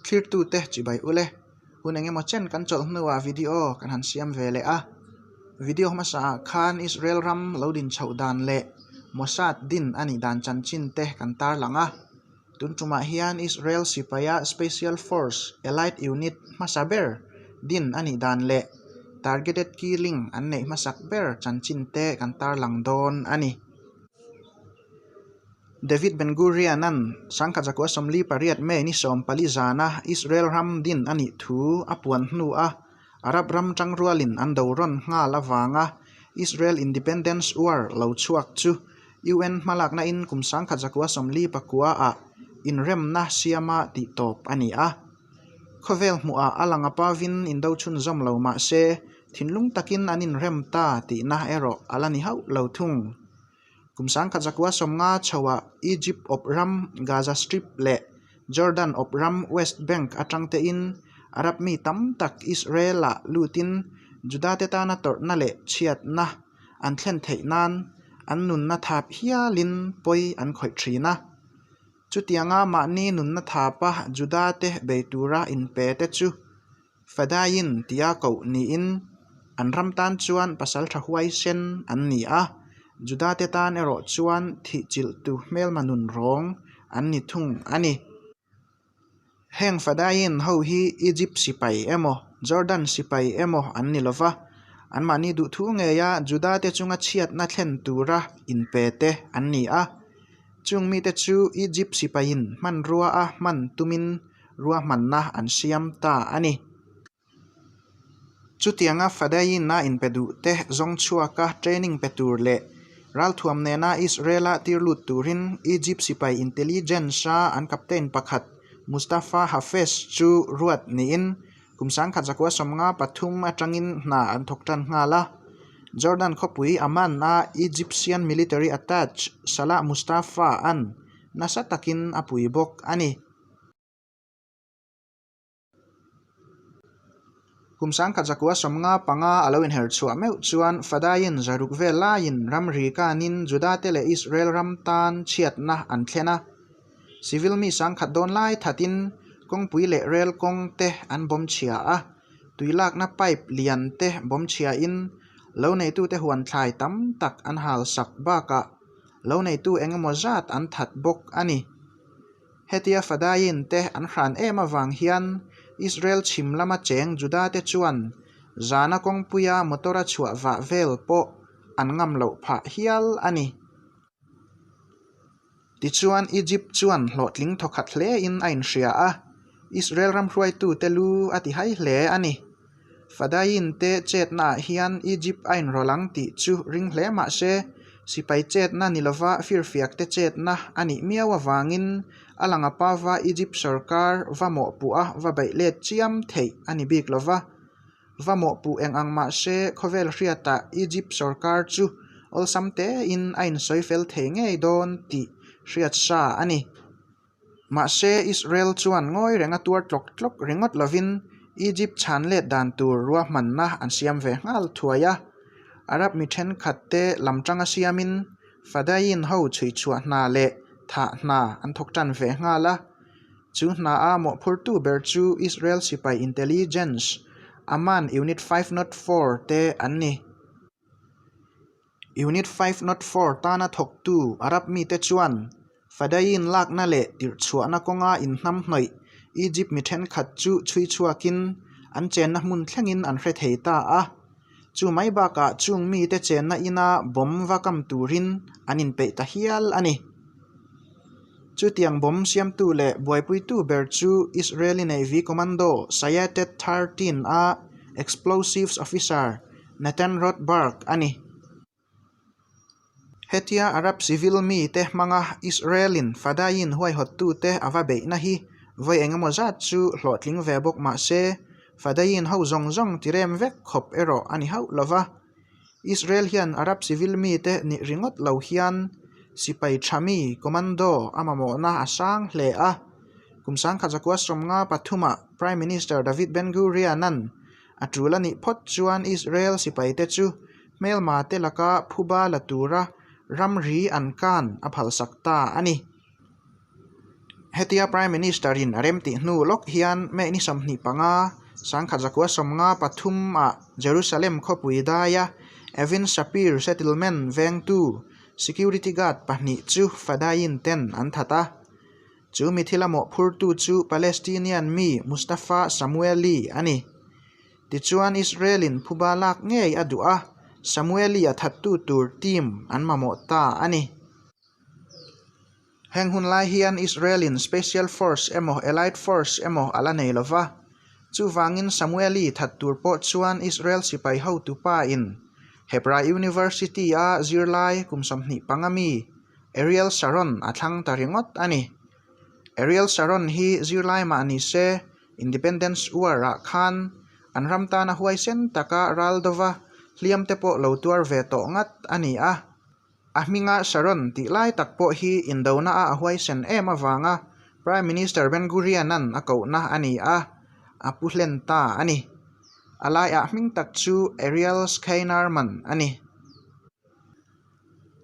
Thlirtute chibai ule, hun engemaw chen kan chawlh hnuah video kan han siam ve leh a. Video hmasaah khan Israel ram lo din chhoh dan leh Mossad din a nih dan chanchin te kan tarlang a. Tun tumah hian Israel sipaia Special Force Elite Unit hmasa ber din a nih dan leh Targeted Killing an neih hmasak ber chanchin te kan tarlang dawn a ni. David Ben Gurion-a'n sangkhat zakua 48 May ni 14 zana Israel ram din a nih thu a puan hnua Arab ram tangrualin an do rawn nghal avanga Israel Independence War lo chhuak chu UN hmalaknain kum sangkhat zakua 49-ah inremna siama tihtawp a ni a. Khawvel hmuhah a lang apavin indo chhunzawm lo mah se thinlung takin an inrem ta tihna erawh a la ni hauh lo thung. Kum sangkhat zakua 50 chhoah Egypt awp ram Gaza Strip leh Jordan awp ram West Bank atang tein Arab mi tam tak Israel-ah lutin Judate tana tawrhna leh chhiatna an thlen theih nan an nunna thap hialin pawi an khawih thin a. Chutianga mahni nunna thapa Judate bei tura inpe te chu Fedayeen tia koh niin an ram tan chuan pasal tha huaisen an ni a, Judate tan erawh chuan thihchilhtu hmelma nun rawng an ni thung a ni. Heng Fedayeen ho hi Egypt sipai emaw Jordan sipai emaw an ni lova, anmahni duhthu ngeia Judate chunga chhiatna thlen tura inpe te an ni a. Chung mite chu Egypt sipaiin hmanrua a hman tumin ruahmanna an siam ta a ni. Chutianga Fedayeen-a inpe duhte zawng chhuaka training pe tur leh ralthuam nena Israel-a tir lut turin Egypt sipai intelligence-a an captain pakhat Mustafa Hafez chu ruat niin kum 1953 atangin hna an thawk tan nghal a. Jordan khawpui Amman-a Egyptian military attache Salah Mustafa-a'n nasa takin a pui bawk a ni. Kum 1955 a lo inher chhuah meuh chuan Fedayeen zaruk vel laiin ramri kanin Judate leh Israel ram tan chhiatna an thlen a. Civil mi sangkhat dawn lai thatin kawngpui leh rel kawng te an bawm chhia a, tui lakna pipe lian te bawm chhiain lo neitute huan thlai tam tak an hal sak bakah lo neitu engemaw zat an that bawk a ni. Hetia Fedayeen te an hran em avang hian Israel chhim lama cheng Juda te chuan zana kawngpuia motor a chhuah vah vel pawh an ngam loh phah hial a ni. Tichuan Egypt chuan hlawhtling thawkhat hlein a inhria a, Israel ram hruaitute lu a ti hai hle a ni. Fedayeen te chetnaah hian Egypt a inrawlh ang tih chu ring hle mah se, sipai chetna ni lova firfiak te chetna a nih miau avangin a lang apava Egypt sorkar va mawhpuh a va beih let chiam theih a ni bik lova. Va mawhpuh eng ang mah se khawvel hriatah Egypt sorkar chu awlsam tein a insawi fel thei ngei dawn tih hriat sa a ni. Mahse, Israel chuan ngawi renga tuar tlawk tlawk ringawt lovin Egypt chhan let dan tur ruahmanna an siam ve nghal thuai a. Arab mi thenkhat te lam tanga siamin Fedayeen ho chhui chhuah hna leh thah hna an thawk tan ve nghal a. Chu hna a mawhphurtu ber chu Israel sipai intelligence Aman Unit 504 te an ni. Unit 504 tana thawktu Arab mite chuan Fedayeen lakna leh tirhchhuahna kawnga inhnamhnawih Egypt mi thenkhat chu chhui chhuakin an chenna hmun thlengin an hre thei ta a. Chu mai bakah chung mite chenna ina bomb va kam turin an inpeih ta hial a ni. Chutiang bomb siamtu leh buaipuitu ber chu Israeli Navy Commando Sayatet 13 a Explosives Officer Nathan Rothberg a ni. Hetia Arab civil mite hmanga Israel-in Fedayeen huaihawttute a va beihna hi vawi engemaw zat chu hlawhtling ve bawk mah se, Fedayeen ho zawng zawng tirem vek khawp erawh a ni hauh lo va. Israel hian Arab civil mite nih ringawt lo hian sipai tha mi, commando, a mamawhna a sang hle a. Kum 1953-ah Prime Minister David Ben-Gurion-a'n A tul a nih phawt chuan Israel sipaite chu hmelma te laka phuba la tura ramri an kan a phalsak ta a ni. Hetia Prime Minister-in a remtih hnu lawk hian May ni 25, 1953 ah Jerusalem khawpui daia Evin Shapir Settlement vengtu security guard pahnih chu Fadayin ten an that a. Chu mi thila mawhphurtu chu Palestinian mi Mustafa Samueli a ni. Tichuan Israel-in phuba lak ngei a duh a, Samueli a thattu tur team an mamawh ta a ni. Heng hun lai hian Israel-in Special Force emaw Elite Force emaw a la nei lo va. Chuvangin Samueli that tur pawh chuan Israel sipai hotu pa-in Hebrai University-a zirlai kum 25 mi Ariel Sharon a thlang ta ringawt a ni. Ariel Sharon hi zirlai mah ni se Independence War-ah khan an ram tana huaisen taka ral dova hliam te pawh lo tuar ve tawh ngat a ni a. A hminga Sharon tih lai tak pawh hi indona a a huaisen em avanga Prime Minister Ben Gurion-a'n a kohna a ni a, a pu hlen ta a ni. A laiah hming tak chu Ariel Scheinerman a ni.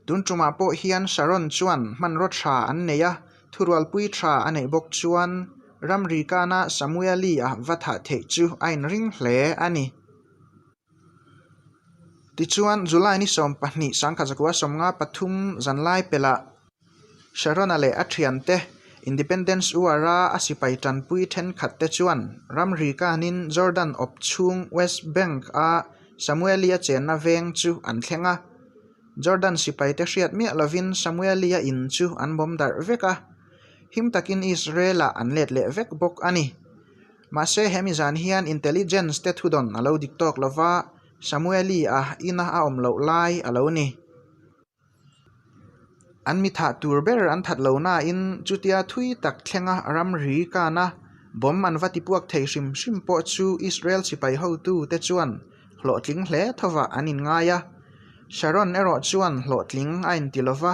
Tun tumah pawh hian Sharon chuan hmanraw tha an nei a, thurualpui tha a neih bawk chuan ramri kana Samueli-a va thah theih chu a inring hle a ni. Tichuan, July ni 12, 1953 zanlai pelhah Sharon-a leh a thiante Independence War-a a sipai tanpui thenkhatte chuan ramri kanin Jordan awp chhung West Bank-a Samueli-a chenna veng chu an thleng a. Jordan sipaite hriat miah lovin Samueli-a in chu an bawm darh vek a, him takin Israel-ah an let leh vek bawk a ni. Mahse, hemi zan hian intelligence te thudawn a lo dik tawk lo va, Samueli-a ina a awm loh lai a lo ni. An mi thah tur ber an that lo nain chutia thui tak thlenga ramri kana bomb an va tipuak thei hrim hrim pawh chu Israel sipai hotu te chuan hlawhtling hle thovah an inngai a. Sharon erawh chuan hlawhtling a inti lo va,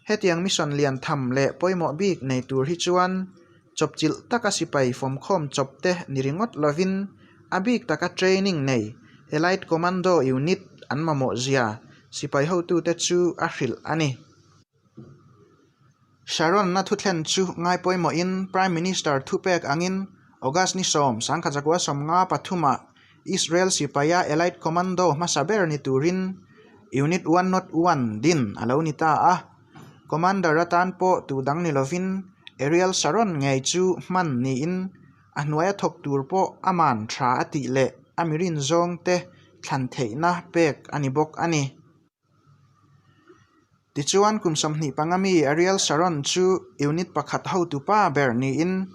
hetiang mission lian tham leh pawimawh bik nei tur hi chuan Chawpchilh taka sipai fawmkhawm chawp te ni ringawt lovin a bik taka training nei Elite Commando Unit an mamawh zia sipai hotute chu a hrilh a ni. Sharon-a thuthlen chu ngai pawimawhin Prime Minister thupek angin August ni 10, 1953-ah Israel sipaia Elite Commando hmasa ber ni turin Unit 101 din a lo ni ta a. Commander atan pawh tu dang ni lovin Ariel Sharon ngei chu hman niin a hnuaia thawk tur pawh a man tha a tih leh a mirin zawng te thlan theihna pek a ni bawk a ni. Tichuan kum 25 mi Ariel Sharon chu unit pakhat hotu pa ber niin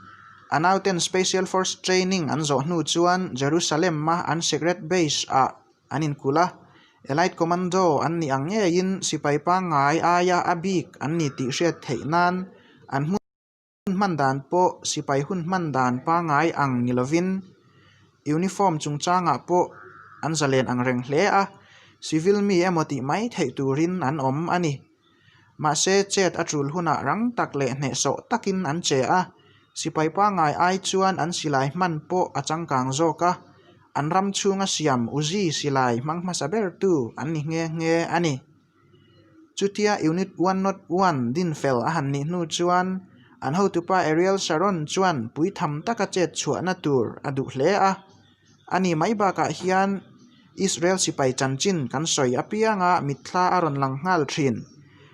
a nauten Special Force training an zawh hnu chuan Jerusalem-a an secret base ah an inkulh a, Elite Commando an nih ang ngeiin sipai pangngai aia a bik an ni tih hriat theih nan an hmun hman dan pawh sipai hun hman dan pangngai ang ni lovin uniform chungchangah pawh an zalen ang reng hle a, civil mi emaw tih mai theih turin an awm a ni. Mahse, chet a tul hunah rang tak leh hnehsawh takin an che a, sipai pangngai ai chuan an silai hman pawh a changkang zawk a, an ram chhunga siam Uzi silai hmang hmasa bertu an ni nghe nghe a ni. Chutia Unit 101 dinfel a han nih hnu chuan an hotupa Ariel Sharon chuan puitham taka chet chhuahna tur a duh hle a. A ni mai bakah hian Israel sipai chanchin kan sawi apianga mitthla a rawn lang nghal thin.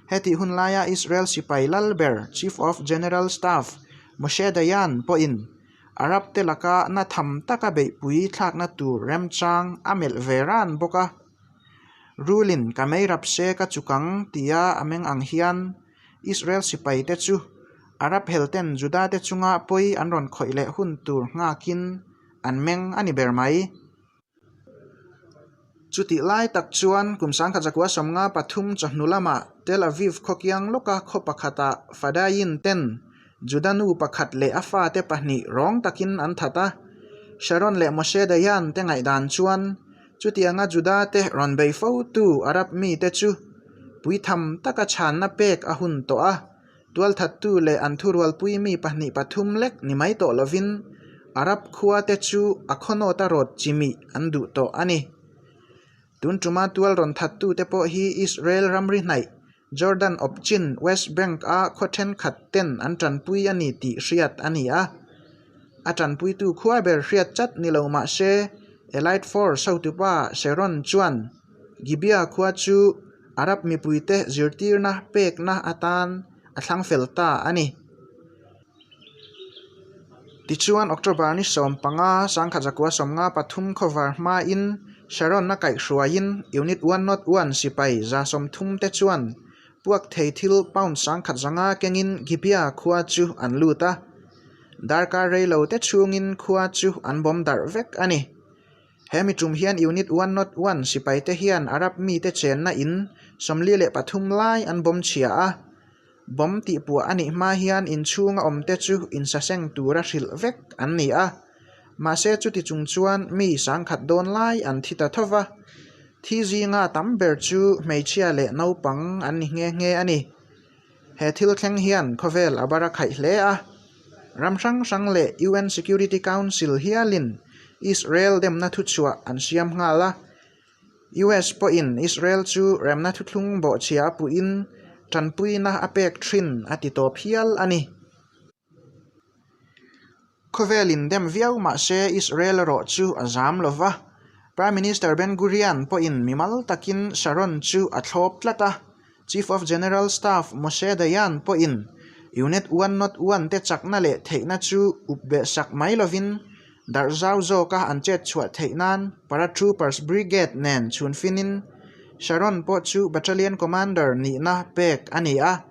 Hetih hun laia Israel sipai lal ber Chief of General Staff Moshe Dayan pawhin Arab te laka na tham taka beihpui thlakna tur remchang a melh ve ran bawk a. Rulin ka mei rap se ka chukang tia a meng ang hian Israel sipai te chu Arab helten Juda te chunga pawi an rawn khawih leh hun tur nghakin an meng a ni ber mai. Chutih lai tak chuan kum 1953 chawhnu lamah Tel Aviv khaw kiang lawka khaw pakhatah Fadayin ten Juda nu pakhat leh a fate pahnih rawng takin an that a. Sharon leh Moshe Dayan te ngaihdan chuan chutianga Juda te rawn bei fotu Arab mite chu puitham taka chhanna pek a hun tawh a. Tualthattu leh an thurualpui mi pahnih pathum lek ni mai tawh lovin Arab khua te chu a khawnawta rawt chimih an duh tawh a ni. Tun tuma tual rawn thattu te pawh hi Israel ramri hnaih Jordan awp chin West Bank-a khaw thenkhat ten an tanpui a ni tih hriat a ni a. A tanpuitu khua ber hriat chat ni lo mah se, Allied Force hotupa Sharon chuan Gibeah khua chu Arab mipuite zirtirna pekna atan a thlang fel ta a ni. Tichuan, October ni 15, 1993 khawvar hmain Sharon a kaihhruaiin Unit 101 sipai 30 te chuan puak thei thil pound 1500 kengin Gibeah khua chu an lut a. Darkar rei lo te chhungin khua chu an bawm darh vek a ni. He mi tum hian Unit 101 sipaite hian Arab mite chenna in 43 lai an bawm chhia a. Bomb tihpuah a nih hma hian inchhunga awmte chu insaseng tura hrilh vek an ni a, mahse chuti chung chuan mi sangkhat dawn lai an thi ta tho va, thi zinga tam ber chu hmeichhia leh naupang an ni nghe nghe a ni. He thil thleng hian khawvel a bar a khaih hle a, ram hrang hrang leh UN Security Council hialin Israel demna thuchhuah an siam nghal a, US pawhin Israel chu remna thuthlung bawhchhia a puhin tanpuina a pek thin a ti tawp hial a ni. Khawvelin dem viau mah se Israel erawh chu a zam lo va, Prime Minister Ben Gurion pawhin mimal takin Sharon chu a thlawp tlat a, Chief of General Staff Moshe Dayan pawhin Unit 101 te chakna leh theihna chu up beh sak mai lovin darh zau zawka an chet chhuah theih nan Paratroopers Brigade nen chhun finin Sharon pawh chu Battalion Commander nihna pek a ni a.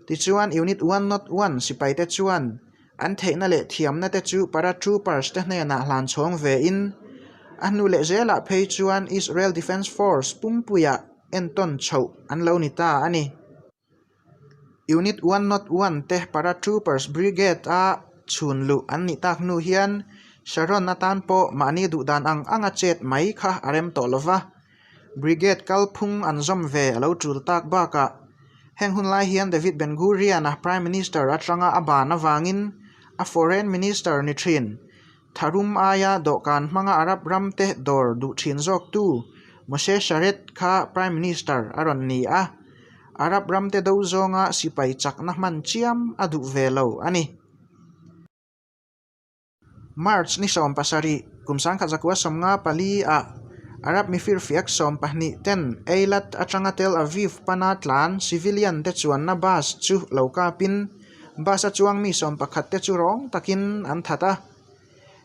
Tichuan Unit 101 sipaite chuan An theihna leh thiamna te chu paratroopers te hnenah hlan chhawng vein, a hnu leh zelah phei chuan Israel Defense Force pumpuiah entawn chhoh an lo ni ta a ni. Unit 101 te Paratroopers Brigade-a chhun luh an nih tak hnu hian Sharon atan pawh mahni duhdan ang anga chet mai kha a rem tawh lo va. Brigade kalphung an zawm ve a lo tul tak bakah heng hun lai hian David Ben Gurion-a Prime Minister atanga a ban avangin a Foreign Minister ni thin. Tharum aia dawhkan hmanga Arab ramte dawr duh thin zawktu Moshe Sharett kha Prime Minister a rawn ni a, Arab ramte do zawnga sipai chakna hman chiam a duh ve lo a ni. March ni 17, kum 1954 ah Arab mifirfiak 12 ten Eilat atanga Tel Aviv pana tlan civilian te chuanna bus chu lo kapin bus a chuang mi 11 te chu rawng takin an that a.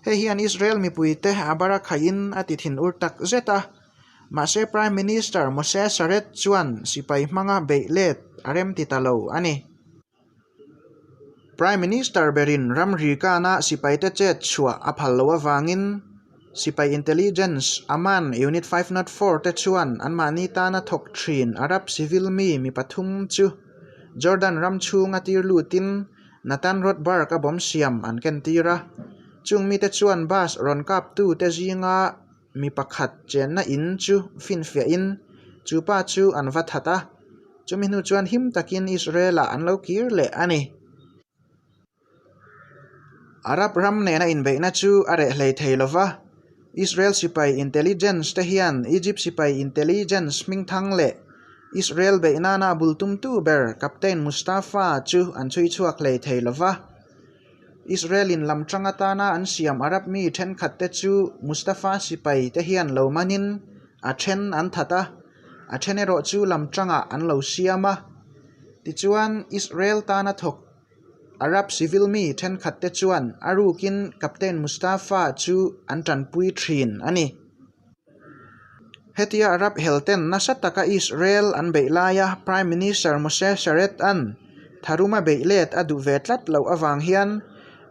Hei hian Israel mipui te a bara khaihin a ti thin ur tak zet a. Mahse Prime Minister Moshe Sharett chuan sipai hmanga beih let a remti ta lo a ni. Prime Minister berin ramri kana sipaite chet chhuah a phal loh avangin sipai intelligence Aman Unit 504 te chuan anmahni tana thawk thin Arab civil mi mi pathum chu Jordan ram chhunga tir lutin Natan Rothberg a bomb siam an kentir a. Chung mite chuan bus rawn kaptu te zinga mi pakhat chenna in chu finfiahin chu pa chu an va that a, chumi hnu chuan him takin Israel-ah an lo kir leh a ni. Arab ram nena inbeihna chu a reh hlei thei lo va, Israel sipai intelligence te hian Egypt sipai intelligence hmingthang leh Israel beih nana a bul tumtu ber Captain Mustafa chu an chhui chhuak hlei thei lo va. Israel-in lam tang atana an siam Arab mi thenkhat te chu Mustafa sipai te hian lo manin a then an that a, a then erawh chu lam tangah an lo siam a. Tichuan, Israel tana thawk Arab civil mi thenkhat te chuan a rukin Captain Mustafa chu an tanpui thin a ni. Hetia Arab helten nasa taka Israel an beih laia Prime Minister Moshe Sharett-a'n tharuma beih let a duh ve tlat loh avang hian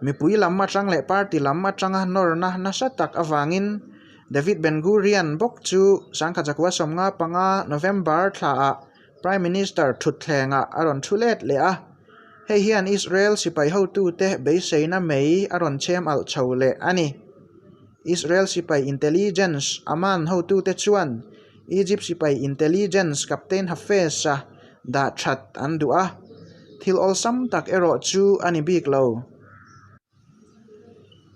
mipui lam atang leh party lam atanga nawrna nasa tak avangin David Ben Gurion bawk chu 1995 November thlaah Prime Minister thutthlengah a rawn thu let leh a. Hei hian Israel sipai hotute beiseina mei a rawn chhem alh chho leh a ni. Israel sipai intelligence Aman hotute chuan Egypt sipai intelligence Captain Hafez-a dah that an duh a, thil awlsam tak erawh chu a ni bik lo.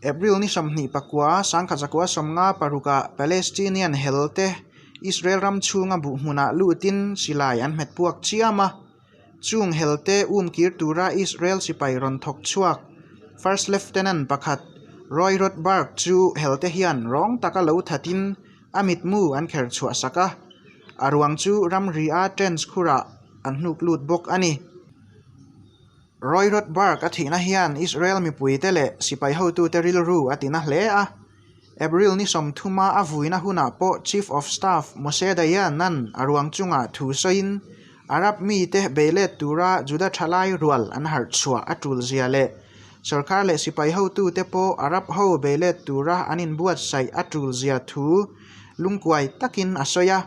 April ni 24, 1956 Palestinian hel te. Israel ram chhunga buh hmunah lutin silai an hmet puak chiam a. Chung helte umkir tura Israel sipai rawn thawk chhuak First Lieutenant pakhat Roy Rothberg chu helte hian rawng taka lo thatin a mitmu an kher chhuah sak a, a ruang chu ramri-a trench khurah an hnuk lut bawk a ni. Roy Rothberg a thihna hian Israel mipuite leh sipai hotute rilru a tina hle a. April ni sawmthuma a vuina hunah pawh Chief of Staff Moshe Dayan-a'n a ruang chungah thu sawiin Arab mite beilet tura Juda thalai rual an harh chhuah a tul zia leh sorkar leh sipai hotute pawh Arab ho beilet tura an inbuatsaih a tul zia thu lungkuai takin a sawi a.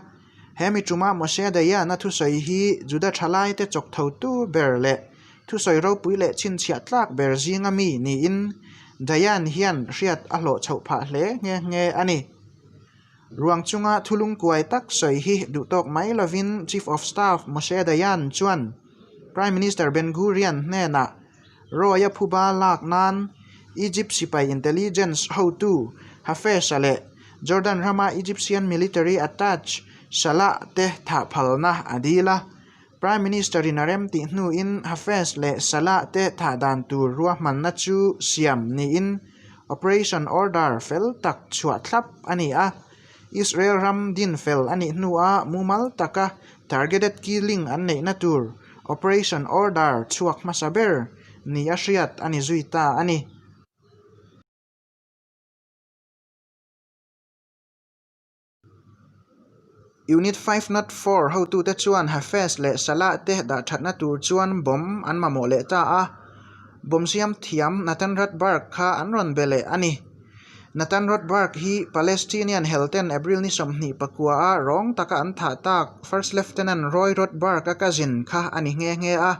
He mi ṭuma Moshe Dayan-a thusawi hi Juda ṭhalaite chawk thotu ber leh thusawi ropui leh chhinchhiah tlak ber zinga mi niin Dayan hian hriat a hlawh chhoh phah hle nghe nghe a ni. Ruang chunga thu lungkuai tak sawi hi duhtawk mai lovin Chief of Staff Moshe Dayan chuan Prime Minister Ben Gurion hnenah Roy-a phuba lak nan Egypt sipai intelligence hotu Hafez-a leh Jordan rama Egyptian military attache Salah te thah phalna a dil a. Prime Minister-in a rem tih hnuin Hafez leh Salah te thah dan tur ruahmanna chu siam niin Operation Order fel tak chhuah thlap a ni a. Israel ram din fel a nih hnuah mumal taka targeted killing an neihna tur Operation Order chhuak hmasa ber ni a hriat a ni zui ta a ni. Unit 504 hotute chuan Hafez leh Salah te dah thatna tur chuan bomb an mamawh leh ta a, bomb siam thiam Nathan Rothberg kha an rawn be leh a ni. Nathan Rothberg hi Palestinian helten April ni 24 a rawng taka an thah tak First Lieutenant Roy Rothberg-a cousin kha a ni nghe nghe a.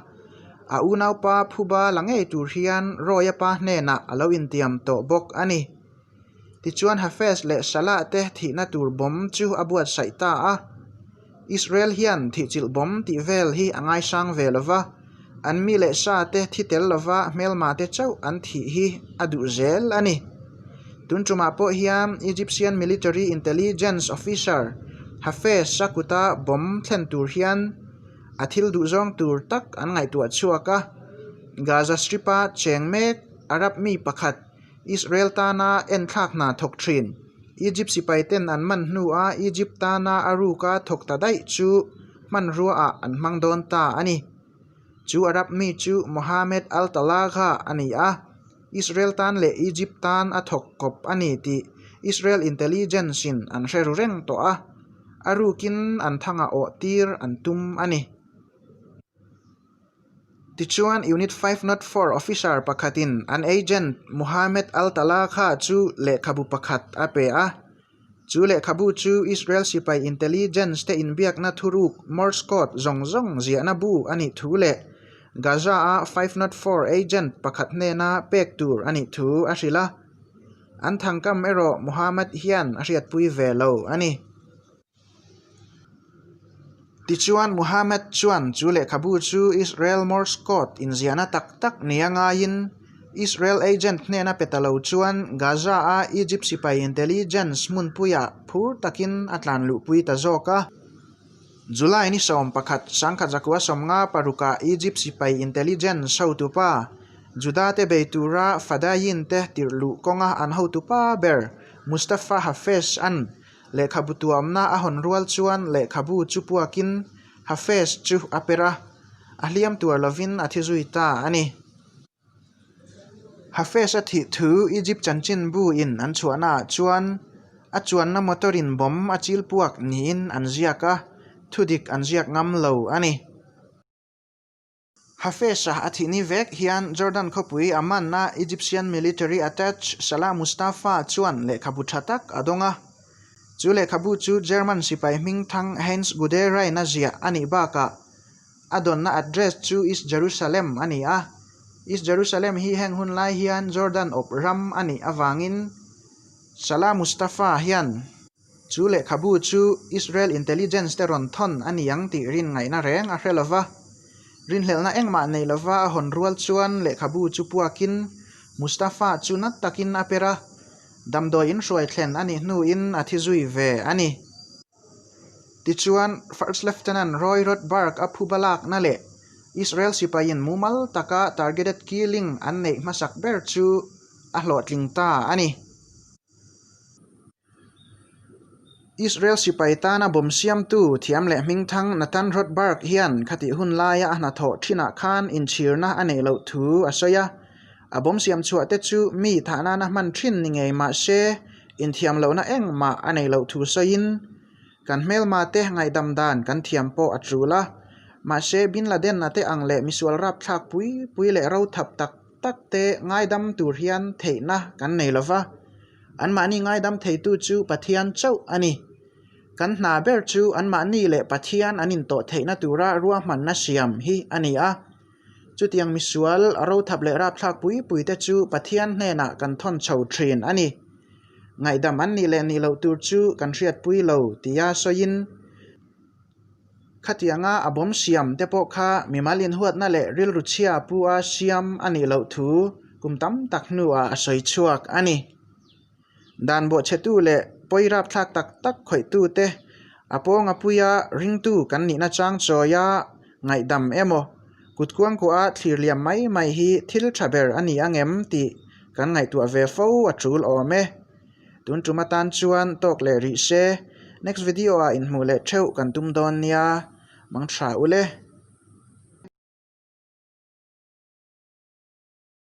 A unaupa phuba la ngei tur hian Roy-a pa hnenah a lo intiam tawh bawk a ni. Tichuan Hafez leh Salah te thihna tur bomb chu a buatsaih ta a. Israel hian thihchilh bomb tih vel hi a ngaisang ve lo va, an mi leh sa te thi tel lova hmelma te chauh an thih hi a duh zel a ni. Tun tumah pawh hian Egyptian military intelligence officer Hafez-a kuta bomb thlen tur hian a thil duhzawng tur tak an ngaihtuah chhuak a, Gaza Strip-a cheng mek Arab mi pakhat Israel tana enthlak hna thawk thin. Egypt sipaiten an man hnua Egypt tana a ruka thawk ta daih chu hmanrua ah an hmang dawn ta a ni. Chu Arab mi chu Mohammed al-Talagha a ni a, Israel tan leh Egypt tan a thawk kawp a ni tih Israel intelligence in an hre ru reng tawh a, a rukin an thangah awh tir an tum a ni. Tichuan, Unit 504 officer pakhatin an agent Mohammed al-Talakha chu lehkhabu pakhat a pe a. Chu lehkhabu chu Israel sipai intelligence te inbiakna thuruk Morse code zawng zawng ziahna bu a nih thu leh Gaza-a 504 agent pakhat hnena pek tur a nih thu a hrilh a. An thangkam erawh Mohammed hian a hriatpui ve lo a ni. Tichuan, Muhammad chuan chu lehkhabu chu Israel Morse code inziahna tak tak nia ngaiin Israel agent hnena pe ta lo chuan Gaza-a Egypt sipai intelligence hmunpuiah phur takin a tlan luhpui ta zawk a. July ni 11, 1956-ah Egypt sipai intelligence hotupa Juda-te bei tura Fadayin-te tirh luh kawnga an hotupa ber Mustafa Hafez-a'n Lehkhabu tuamna a hawn rual chuan lehkhabu chu puakin Hafez chu a per a, a hliam tuar lovin a thi zui ta a ni. Hafez a thih thu Egypt chanchinbu in an chhuahnaah chuan a chuanna motor in bomb a chil puak niin an ziak a, thudik an ziak ngam lo a ni. Hafez-a a thih ni vek hian Jordan khawpui Amman-a Egyptian military attache Salah Mustafa chuan lehkhabu tha tak a dawng a. Chu lehkhabu chu German sipai hmingthang Heinz Guderian-a ziah a nih bakah a dawnna address chu East Jerusalem a ni a. East Jerusalem hi heng hun lai hian Jordan awp ram a nih avangin Salah Mustafa hian Chu lehkhabu chu Israel intelligence te rawn thawn a ni ang tih rin ngaihna reng a hre lo va. Rinhlelhna engmah nei lova a hawn rual chuan lehkhabu chu puakin Mustafa chu nat takin a per a, damdawi inhruai thlen a nih hnuin a thi zui ve a ni. Tichuan, First Lieutenant Roy Rothberg a phuba lakna leh Israel sipaiin mumal taka targeted killing an neih hmasak ber chu a hlawhtling ta a ni. Israel sipai tana bawm siamtu thiam leh hmingthang Nathan Rothberg hian khatih hun laia a hnathawh thinah khan inchhirna a neih loh thu a sawi a. A bawm siam chhuah te chu mi thah nana hman thin ni ngei mah se inthiam lohna engmah a neih loh thu sawiin kan hmelma te ngaihdam dan kan thiam pawh a tul a. Mahse Bin Laden-a te ang leh misual rapthlak pui pui leh rothap tak tak te ngaidam tur hian theihna kan nei lo va. Anmahni ngaidam theitu chu Pathian chauh a ni. Kan hna ber chu anmahni leh Pathian an intawh theihna tura ruahmanna siam hi a ni a. Chutiang misual rothap leh rapthlak pui pui te chu Pathian hnenah kan thawn chho thin a ni. Ngaihdam an nih leh nih loh tur chu kan hriatpui lo tia sawiin, Khatianga a bawm siam te pawh kha mimal inhuatna leh rilru chhia pu a siam a nih loh thu kum tam tak hnuah a sawi chhuak a ni. Dan bawhchhetu leh pawi rapthlak tak tak khawihtu te a pawnga puia ringtu kan nihna chang chawia ngaihdam emaw kut kuangkuah thlir liam mai mai hi thil tha ber a ni angem tih kan ngaihtuah ve fo a tul awm e. Tun tum atan chuan tawk leh rih se, next video ah inhmuh leh theuh kan tum dawn nia, mang tha ule.